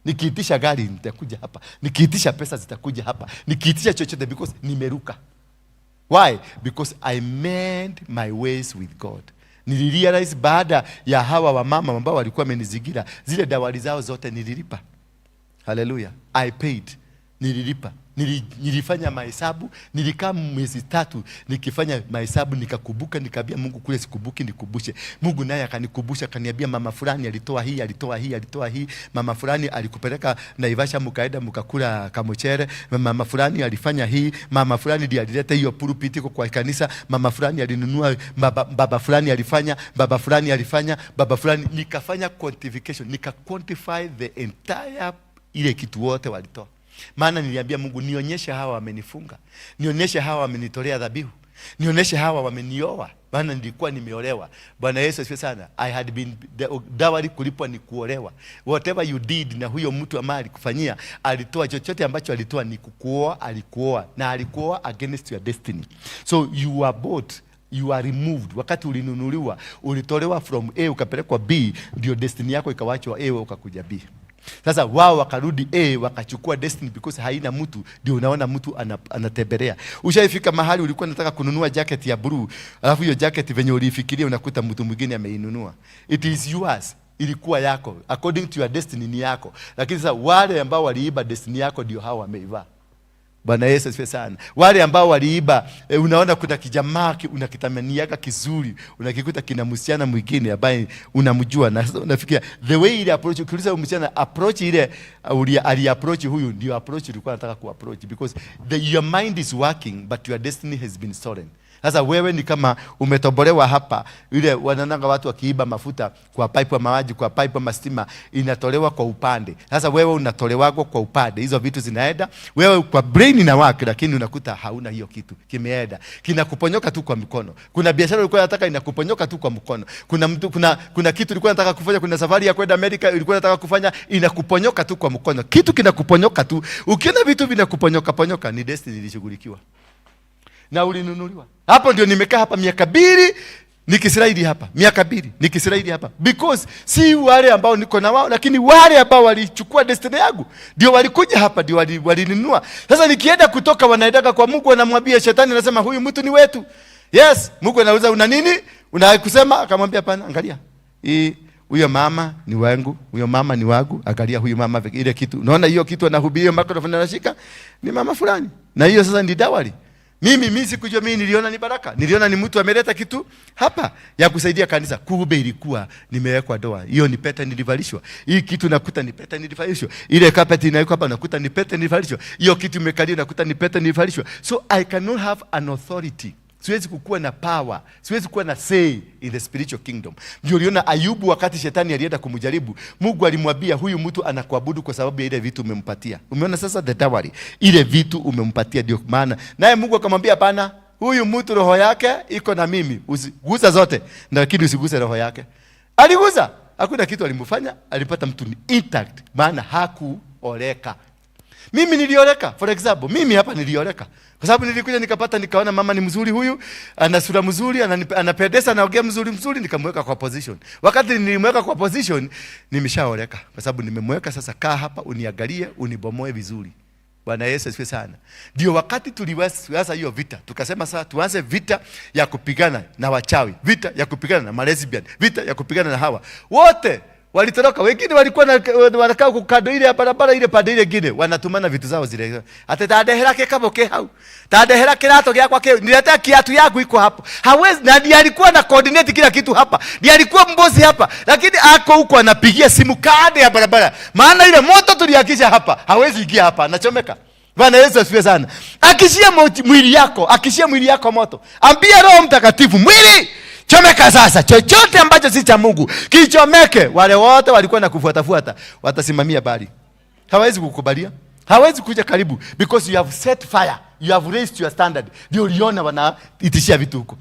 Nikiitisha gari nitakuja hapa, nikiitisha pesa zitakuja hapa, nikiitisha chochote, because nimeruka. Why? Because I mend my ways with God. Nilirealize baada ya hawa wamama ambao walikuwa wamenizingira, zile dowry zao zote nililipa. Haleluya. I paid. Nililipa. Nilifanya mahesabu, nilikaa miezi 3 nikifanya mahesabu, nikakumbuka, nikaambia Mungu kule sikumbuki, nikumbushe. Mungu naye akanikumbusha, akaniambia mama fulani alitoa hii, alitoa hii, alitoa hii. Mama fulani alikupeleka Naivasha mkaenda mkakula kamuchere. Mama fulani alifanya hii, mama fulani ndiye alileta hiyo pulpit iko kwa kanisa, mama fulani alinunua, baba fulani alifanya, baba fulani alifanya, baba fulani. Nikafanya quantification, nika quantify the entire ile kitu wote walitoa. Maana niliambia Mungu, nionyeshe hawa wamenifunga, nionyeshe hawa wamenitolea dhabihu, nionyeshe hawa wamenioa, maana nilikuwa nimeolewa. Bwana Yesu asifiwe sana. I had been dowry, kulipwa ni kuolewa. Whatever you did na huyo mtu ambaye alikufanyia, alitoa chochote ambacho alitoa ni kukuoa, alikuoa na alikuoa against your destiny. So you are bought, you are removed. Wakati ulinunuliwa, ulitolewa from A ukapelekwa B, ndio destiny yako ikawachwa A, ukakuja B. Sasa wao wakarudi A wakachukua destiny because haina mtu, ndio unaona mtu anatembelea. Ushaifika mahali ulikuwa unataka kununua jacket ya blue, alafu hiyo jacket venye uliifikiria unakuta mtu mwingine ameinunua. It is yours, ilikuwa yako, according to your destiny ni yako. Lakini sasa wale ambao waliiba destiny yako ndio hao wameivaa. Bwana Yesu asifiwe sana. Wale ambao waliiba, unaona kuna kijamaa unakitamaniaga kizuri, unakikuta kina msichana mwingine ambaye unamjua na sasa unafikiria the way ile approach, ukiuliza huyu msichana approach ile ali approach huyu ndio approach ulikuwa unataka ku approach, because your mind is working but your destiny has been stolen. Sasa wewe ni kama umetobolewa hapa, ile wanaonanga watu wakiiba mafuta kwa pipe ya maji, kwa pipe ya stima, inatolewa kwa upande. Sasa wewe unatolewa kwa upande, hizo vitu zinaenda, wewe kwa brain ina work, lakini unakuta hauna hiyo kitu, kimeenda, kinakuponyoka tu kwa mkono. Kuna biashara ulikuwa unataka inakuponyoka tu kwa mkono. Kuna mtu, kuna kitu ulikuwa unataka kufanya, kuna safari ya kwenda Amerika ulikuwa unataka kufanya, inakuponyoka tu kwa mkono. Kitu kinakuponyoka tu. Ukiona vitu vinakuponyoka ponyoka, ni destiny ilishughulikiwa na ulinunuliwa. Hapo ndio nimekaa hapa miaka 2 nikislide hapa, miaka 2 nikislide hapa, because si wale ambao niko na wao, lakini wale ambao walichukua destiny yangu ndio walikuja hapa, ndio walinunua. Sasa nikienda kutoka, wanaendaka kwa Mungu, wanamwambia shetani, anasema huyu mtu ni wetu. Yes, Mungu anauliza una nini? Una kusema? Akamwambia hapana, angalia hii, huyo mama ni wangu, huyo mama ni wangu. Angalia huyu mama ile kitu. Unaona hiyo kitu anahubiri, hiyo microphone anashika ni mama fulani. Na hiyo sasa ni dowry. Mimi sikujua, mimi niliona ni baraka. Niliona ni mtu ameleta kitu hapa ya kusaidia kanisa. Kumbe ilikuwa nimewekwa doa. Hiyo ni pete nilivalishwa. Hii kitu nakuta ni pete nilivalishwa. Ile carpet inawekwa hapa nakuta ni pete nilivalishwa. Hiyo kitu imekalia nakuta ni pete nilivalishwa. So I cannot have an authority. Siwezi kukuwa na power, siwezi kuwa na say in the spiritual kingdom. Ndio uliona Ayubu wakati shetani alienda kumjaribu, Mungu alimwambia huyu mtu anakuabudu kwa sababu ya ile vitu umempatia. Umeona sasa the dowry, ile vitu umempatia ndio maana. Naye Mungu akamwambia hapana, huyu mtu roho yake iko na mimi, usigusa zote, lakini usiguse roho yake. Aligusa, hakuna kitu alimfanya, alipata mtu ni intact, maana hakuoleka. Mimi nilioleka, for example, mimi hapa nilioleka. Kwa sababu nilikuja nikapata nikaona mama ni mzuri huyu, ana sura mzuri, anapendeza, anaongea mzuri mzuri, nikamweka kwa position. Wakati nilimweka kwa position, nimeshaoleka. Kwa sababu nimemweka sasa, kaa hapa uniangalie, unibomoe vizuri. Bwana Yesu asifiwe sana. Ndio wakati tulianza hiyo vita, tukasema sasa tuanze vita ya kupigana na wachawi, vita ya kupigana na malesbian, vita ya kupigana na hawa. Wote walitoroka, wengine walikuwa wanakaa huko kando ile ya barabara ile pande ile nyingine, wanatumana vitu zao zile. Ate tandehera kikabo ke hau. Tandehera kirato giakwa ke, niletea kiatu yangu iko hapo. Hawezi, na ndiye alikuwa na coordinate kila kitu hapa. Ndiye alikuwa mbosi hapa. Lakini ako huko anapigia simu kando ya barabara. Maana ile moto tuliakisha hapa, hawezi ingia hapa, anachomeka. Bwana Yesu asifiwe sana. Akishia mwili yako, akishia mwili yako moto. Ambia Roho Mtakatifu, mwili chomeka sasa, chochote ambacho si cha Mungu kichomeke. Wale wote walikuwa na kufuatafuata watasimamia bali. Hawezi kukubalia. Hawezi kuja karibu because you have set fire. You have raised your standard. Ndio uliona wanaitishia vitu huko.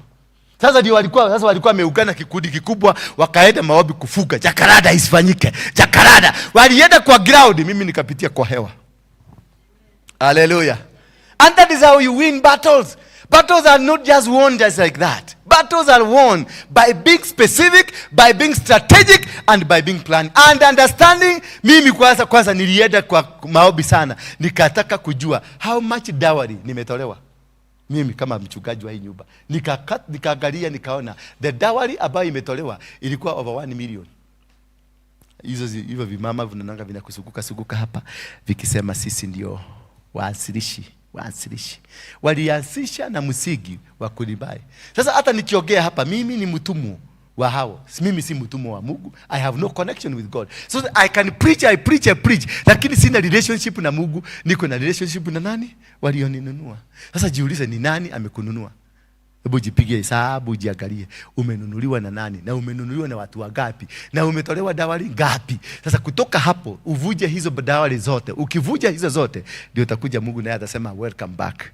Sasa ndio walikuwa, sasa walikuwa wameungana kikundi kikubwa, wakaenda maombi kufuga. Jacaranda isifanyike. Jacaranda. Walienda kwa ground, mimi nikapitia kwa hewa. Hallelujah. And that is how you win battles. Battles are not just won just like that. Battles are won by being specific, by being strategic, and by being planned. And understanding, mimi kwanza nilienda kwa maombi sana. Nikataka kujua how much dowry nimetolewa. Mimi kama mchungaji wa hii nyumba. Nikaangalia nikaona the dowry ambayo imetolewa ilikuwa over 1 million. Hizo hivyo vimama vinananga vinakusuguka suguka hapa vikisema sisi ndio waasilishi. Waasilishi. Walianzisha na msingi wa kulibai. Sasa hata nikiongea hapa mimi ni mtumwa wa hao. Mimi si mtumwa wa Mungu. I have no connection with God. So I can preach, I preach, I preach, lakini sina relationship na Mungu. Niko na relationship na nani? Walioninunua. Sasa jiulize ni nani amekununua? Hebu jipige hesabu, jiangalie umenunuliwa na nani, na umenunuliwa na watu wangapi, na umetolewa dowry ngapi. Sasa kutoka hapo uvuje hizo dowry zote. Ukivuja hizo zote ndio utakuja Mungu naye atasema welcome back.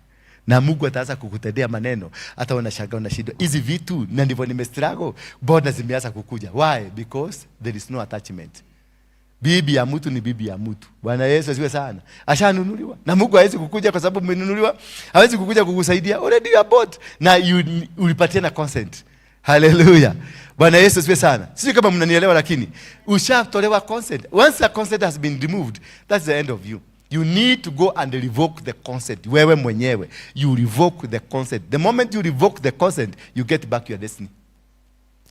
Na Mungu ataanza kukutendea maneno, hata unashangaa unashindwa hizi vitu, na ndivyo nimestruggle, mbona zimeanza kukuja? Why? Because there is no attachment. Bibi ya mtu ni bibi ya mtu. Bwana Yesu asifiwe sana. Ashanunuliwa. Na Mungu hawezi kukuja kwa sababu umenunuliwa. Hawezi kukuja kukusaidia. Already you are bought. Na ulipatia na consent. Hallelujah. Bwana Yesu asifiwe sana. Sijui kama mnanielewa, lakini ushatolewa consent. Once the consent has been removed, that's the end of you. You need to go and revoke the consent. Wewe mwenyewe. You revoke the consent. The moment you revoke the consent, you get back your destiny.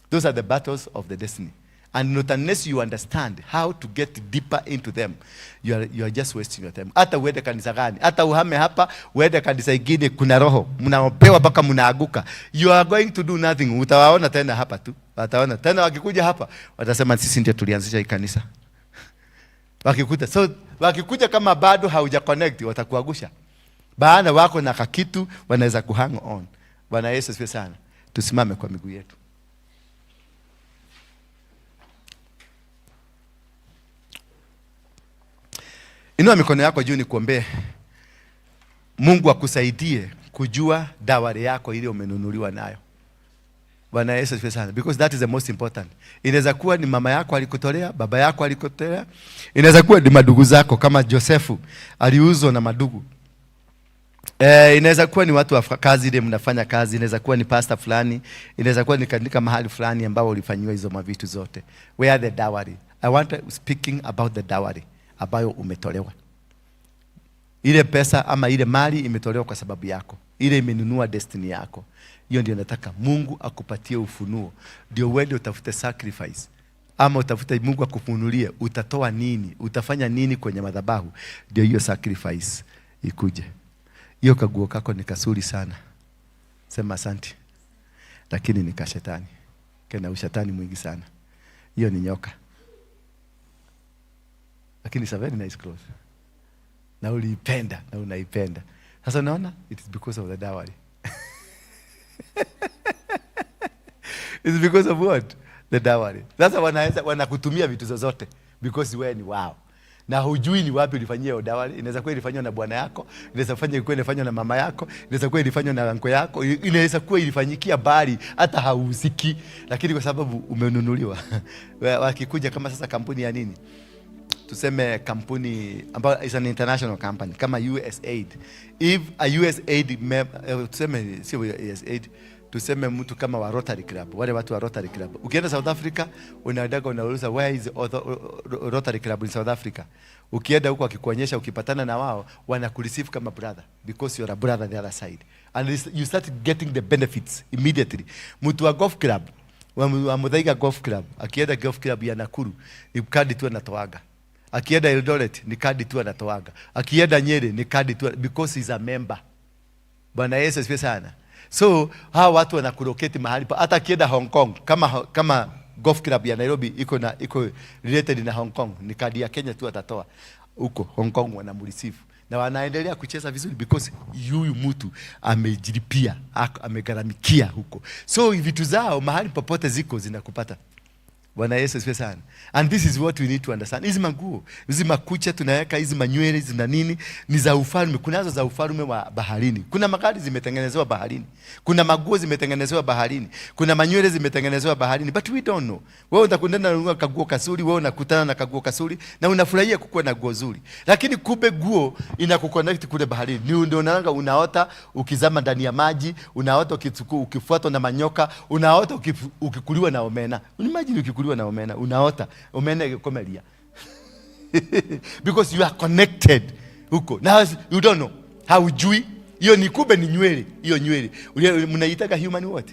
Those are the battles of the destiny. And not unless you understand how to get deeper into them, you are just wasting your time. Hata uende kanisa gani, hata uhame hapa, uende kanisa ingine, kuna roho mnaopewa mpaka mnaaguka. You are going to do nothing. Utawaona tena hapa tu. Wataona tena wakikuja hapa, watasema sisi ndio tulianzisha hii kanisa. Wakikuta, so wakikuja kama bado hauja connect, watakuangusha. Baada wako na kakitu wanaweza kuhang on. Bwana Yesu asifiwe sana. Tusimame kwa miguu yetu. Inua mikono yako juu nikuombee. Mungu akusaidie kujua dowry yako ile umenunuliwa nayo. Bwana Yesu asifiwe sana. Because that is the most important. Inaweza kuwa ni mama yako alikutolea, baba yako alikutolea. Inaweza kuwa ni madugu zako kama Josefu aliuzwa na madugu. Inaweza kuwa ni watu wa kazi ile mnafanya kazi, inaweza kuwa ni pastor fulani, inaweza kuwa ni katika mahali fulani ambao ulifanyiwa hizo mavitu zote. Where the dowry. I want to speaking about the dowry ambayo umetolewa. Ile pesa ama ile mali imetolewa kwa sababu yako. Ile imenunua destiny yako. Hiyo ndio nataka Mungu akupatie ufunuo. Ndio uende utafute sacrifice. Ama utafute Mungu akufunulie utatoa nini, utafanya nini kwenye madhabahu, ndio hiyo sacrifice ikuje. Hiyo kaguo kako ni kasuri sana. Sema asante. Lakini ni kashetani. Kena ushetani mwingi sana. Hiyo ni nyoka. Lakini it's a very nice clothes. Na uliipenda, na unaipenda. Sasa unaona, it is because of the dowry. It's because of what? The dowry. Sasa wanakutumia vitu zozote because wewe ni wao. Na hujui ni wapi ulifanyia hiyo dowry. Inaweza kuwa ilifanywa na bwana yako, inaweza kuwa ilifanywa na mama yako, inaweza kuwa ilifanywa na uncle yako, inaweza kuwa ilifanyikia bali hata hauhusiki, lakini kwa sababu umenunuliwa. Wakikuja kama sasa kampuni ya nini? Tuseme kampuni ambayo is an international company kama USAID. If a USAID tuseme sio USAID, tuseme mtu kama wa Rotary Club, wale watu wa Rotary Club. Ukienda South Africa, unaendaga unauliza, "Where is Rotary Club in South Africa?" Ukienda huko akikuonyesha, ukipatana na wao, wanakureceive kama brother because you're a brother the other side. And you start getting the benefits immediately. Mtu wa golf club, wa Muthaiga Golf Club, akienda golf club ya Nakuru, ni kadi tu anatoaga. Akienda Eldoret, ni kadi tu anatoaga. Akienda Nyeri, ni kadi tu because he's a member. Bwana Yesu asifiwe sana. So hawa watu wanakulocate mahali pa hata akienda Hong Kong, kama golf club ya Nairobi iko related na Hong Kong, ni kadi ya Kenya tu atatoa huko Hong Kong, wanamreceive na wanaendelea kucheza vizuri because huyu mtu amejilipia, amegharamikia huko. So vitu zao mahali popote ziko zinakupata. Bwana Yesu asifiwe sana. And this is what we need to understand. Hizi manguo, hizi makucha tunaweka, hizi manywele, hizi na nini, ni za ufalme. Kunazo za ufalme wa baharini. Kuna magari zimetengenezewa baharini. Kuna maguo zimetengenezewa baharini. Kuna manywele zimetengenezewa baharini. But we don't know. Wewe utakwenda na kaguo kasuri, wewe unakutana na kaguo kasuri na unafurahia kukuwa na guo zuri. Lakini kumbe guo inakuconnect kule baharini. Ni ndio unaanga unaota ukizama ndani ya maji, unaota ukifuatwa na manyoka, unaota ukikuliwa na omena. Imagine ukikuliwa na omena, unaota omena ikikomelia. Because you are connected huko. Now you don't know. Haujui. Hiyo ni kumbe ni nywele, hiyo nywele. Mnaitaka human what?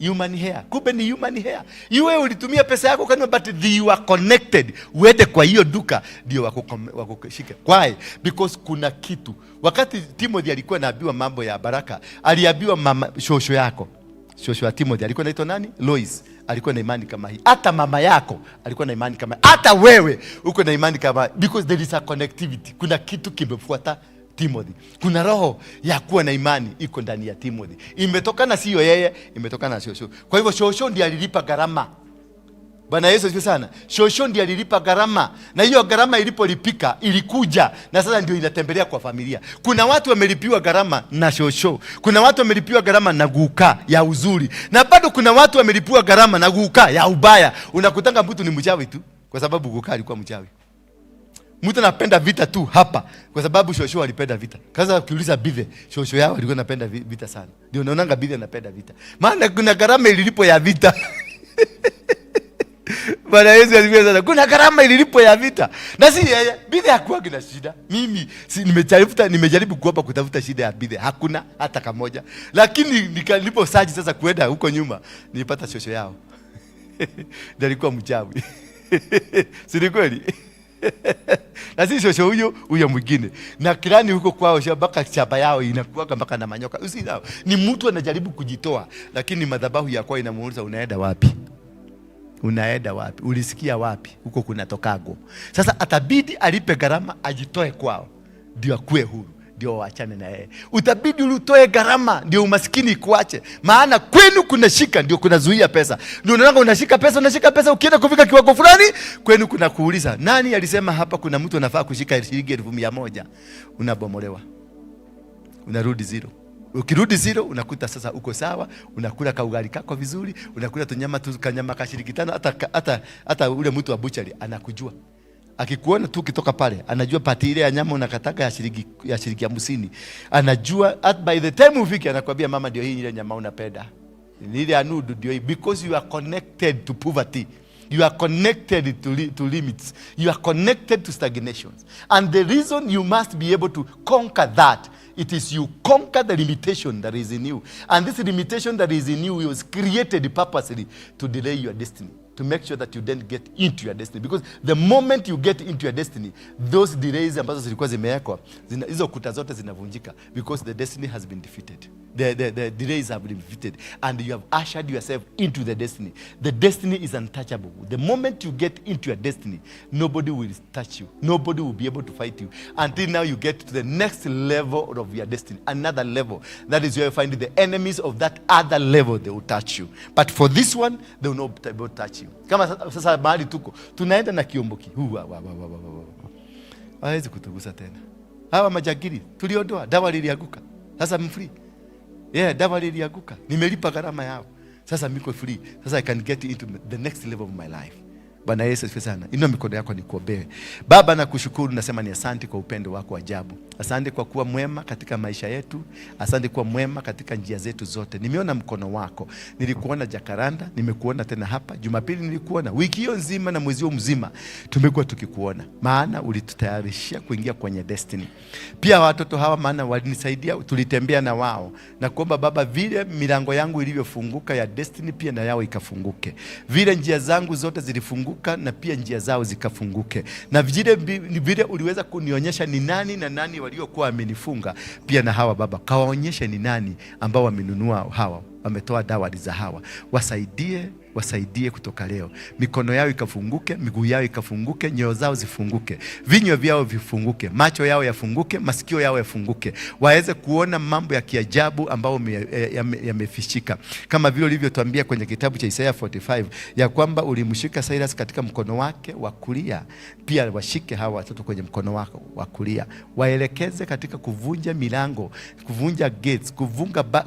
Human hair. Kumbe ni human hair. Iwe ulitumia pesa yako kanua, but you are connected. Uende kwa hiyo duka ndio wakushike. Why? Because kuna kitu. Wakati Timothy alikuwa anaambiwa mambo ya baraka, aliambiwa mama shosho yako. Shosho ya Timothy alikuwa anaitwa nani? Lois. Alikuwa na imani kama hii. Hata mama yako alikuwa na imani kama hii. Hata wewe uko na imani kama hii. Because there is a connectivity. Kuna kitu kimefuata Timothy. Kuna roho ya kuwa na imani iko ndani ya Timothy. Imetokana sio yeye, imetokana na shosho. Kwa hivyo shosho ndiye alilipa gharama. Bwana Yesu asifiwe sana. Shosho ndiye alilipa gharama, na hiyo gharama ilipolipika ilikuja na sasa ndio inatembelea kwa familia. Kuna watu wamelipiwa gharama na shosho, kuna watu wamelipiwa gharama na guka ya uzuri, na bado kuna watu wamelipiwa gharama na guka ya ubaya. Unakutanga mtu ni mchawi tu kwa sababu guka alikuwa mchawi. Mtu anapenda vita tu hapa kwa sababu shosho alipenda vita. Sasa ukiuliza Bithe, shosho yao alikuwa anapenda vita sana. Ndio unaonanga Bithe anapenda vita. Maana kuna gharama ililipo ya vita. Bwana Yesu asifiwe sana. Kuna gharama ililipo ya vita. Na si yeye, Bithe hakuwa na shida. Mimi si nimejaribu kuomba kutafuta shida ya Bithe. Hakuna hata kamoja. Lakini nilipo search sasa kuenda huko nyuma, nilipata shosho yao. Ndiye alikuwa mchawi. Si ni kweli? Na si shosho huyo huyo mwingine. Na kirani huko kwao mpaka shamba yao inakuwa mpaka na manyoka. Usi ni mtu anajaribu kujitoa, lakini madhabahu ya kwao inamuuliza, "Unaenda wapi? Unaenda wapi? Ulisikia wapi? Huko kunatokago." Sasa atabidi alipe gharama ajitoe kwao ndio akue huru, ndio waachane na yeye. Utabidi utoe gharama ndio umaskini ikuache, maana kwenu kunashika, ndio kunazuia pesa. Ndio unaona unashika pesa, unashika pesa, ukienda kufika kiwango fulani, kwenu kuna kuuliza, "Nani alisema hapa kuna mtu anafaa kushika shilingi 100,000?" Unabomolewa, unarudi zero. Ukirudi zero, unakuta sasa uko sawa, unakula kaugali kako vizuri, unakula tunyama tu kanyama ka shilingi 5. Hata ule mtu wa butchery anakujua. Akikuona tu ukitoka pale, anajua pati ile ya nyama unakataka ya shilingi 50. Anajua at by the time ufike anakuambia, "Mama, ndio hii ile nyama unapenda. Ni ile ya nudu ndio hii," because you are connected to poverty. You are connected to limits. You are connected to stagnations. And the reason you must be able to conquer that, it is you conquer the limitation that is in you. And this limitation that is in you was created purposely to delay your destiny, to make sure that you don't get into your destiny. Because the moment you get into your destiny, those delays ambazo zilikuwa zimewekwa, hizo kuta zote zinavunjika because the destiny has been defeated. The delays have been defeated and you have ushered yourself into the destiny. The destiny is untouchable. The moment you get into your destiny, nobody will touch you. Nobody will be able to fight you until now you get to the next level of your destiny, another level. That is where you find the enemies of that other level, they will touch you. But for this one, they will not be able to touch you. Kama sasa mahali tuko, tunaenda na kiomboki. Huwa, wa, wa, wa, wa, wa, wa. Hawezi kutugusa tena. Hawa majangili tuliondoa, dawa lilianguka. Sasa I'm free. Yeah, dawa lilianguka. Nimelipa gharama yao. Sasa niko free. Sasa I can get into the next level of my life. Bwana Yesu asifiwe sana. Inua mikono yako nikuombee. Baba, nakushukuru, nasema ni asante kwa upendo wako ajabu. Asante kwa kuwa mwema katika maisha yetu. Asante kuwa mwema katika njia zetu zote. Nimeona mkono wako. Nilikuona Jakaranda, nimekuona tena hapa. Jumapili nilikuona. Wiki hiyo nzima na mwezi huo mzima tumekuwa tukikuona. Maana ulitutayarishia kuingia kwenye destiny. Pia watoto hawa maana walinisaidia, tulitembea na wao. Na kuomba Baba, vile milango yangu ilivyofunguka ya destiny, pia na yao ikafunguke. Vile njia zangu zote zilifunguka na pia njia zao zikafunguke. Na vile uliweza kunionyesha ni nani na nani waliokuwa wamenifunga, pia na hawa Baba kawaonyeshe ni nani ambao wamenunua hawa, wametoa dawari za hawa. Wasaidie, wasaidie kutoka leo. Mikono yao ikafunguke, miguu yao ikafunguke, nyoyo zao zifunguke, vinywa vyao vifunguke, macho yao yafunguke, masikio yao yafunguke, waweze kuona mambo ya kiajabu ambayo yamefichika. Kama vile ulivyotuambia kwenye kitabu cha Isaiah 45 ya kwamba ulimshika Cyrus katika mkono wake wa kulia, pia washike hawa watoto kwenye mkono wako wa kulia, waelekeze katika kuvunja milango, kuvunja gates,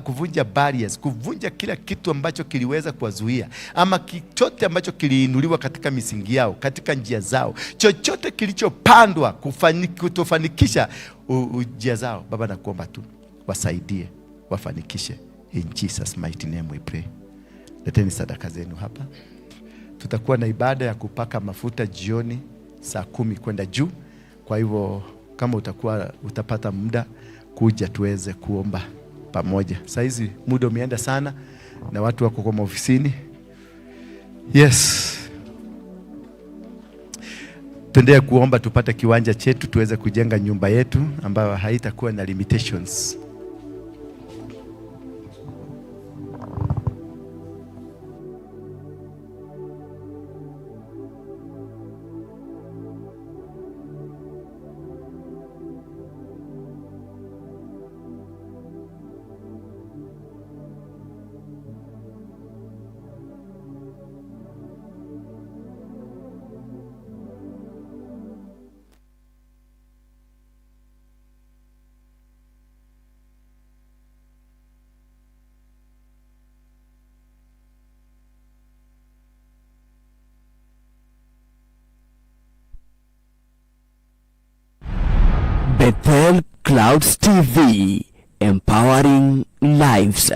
kuvunja barriers, kuvunja kila kitu ambacho kiliweza kuwazuia, ama chochote ambacho kiliinuliwa katika misingi yao, katika njia zao, chochote kilichopandwa kutofanikisha njia zao. Baba, nakuomba tu wasaidie, wafanikishe. In Jesus mighty name we pray. Leteni sadaka zenu hapa. Tutakuwa na ibada ya kupaka mafuta jioni saa 10 kwenda juu. Kwa hivyo kama utapata muda kuja tuweze kuomba pamoja. Saa hizi muda umeenda sana na watu wako kwa maofisini. Yes. Tuendelee kuomba tupate kiwanja chetu tuweze kujenga nyumba yetu ambayo haitakuwa na limitations. Bethel Clouds TV, empowering lives.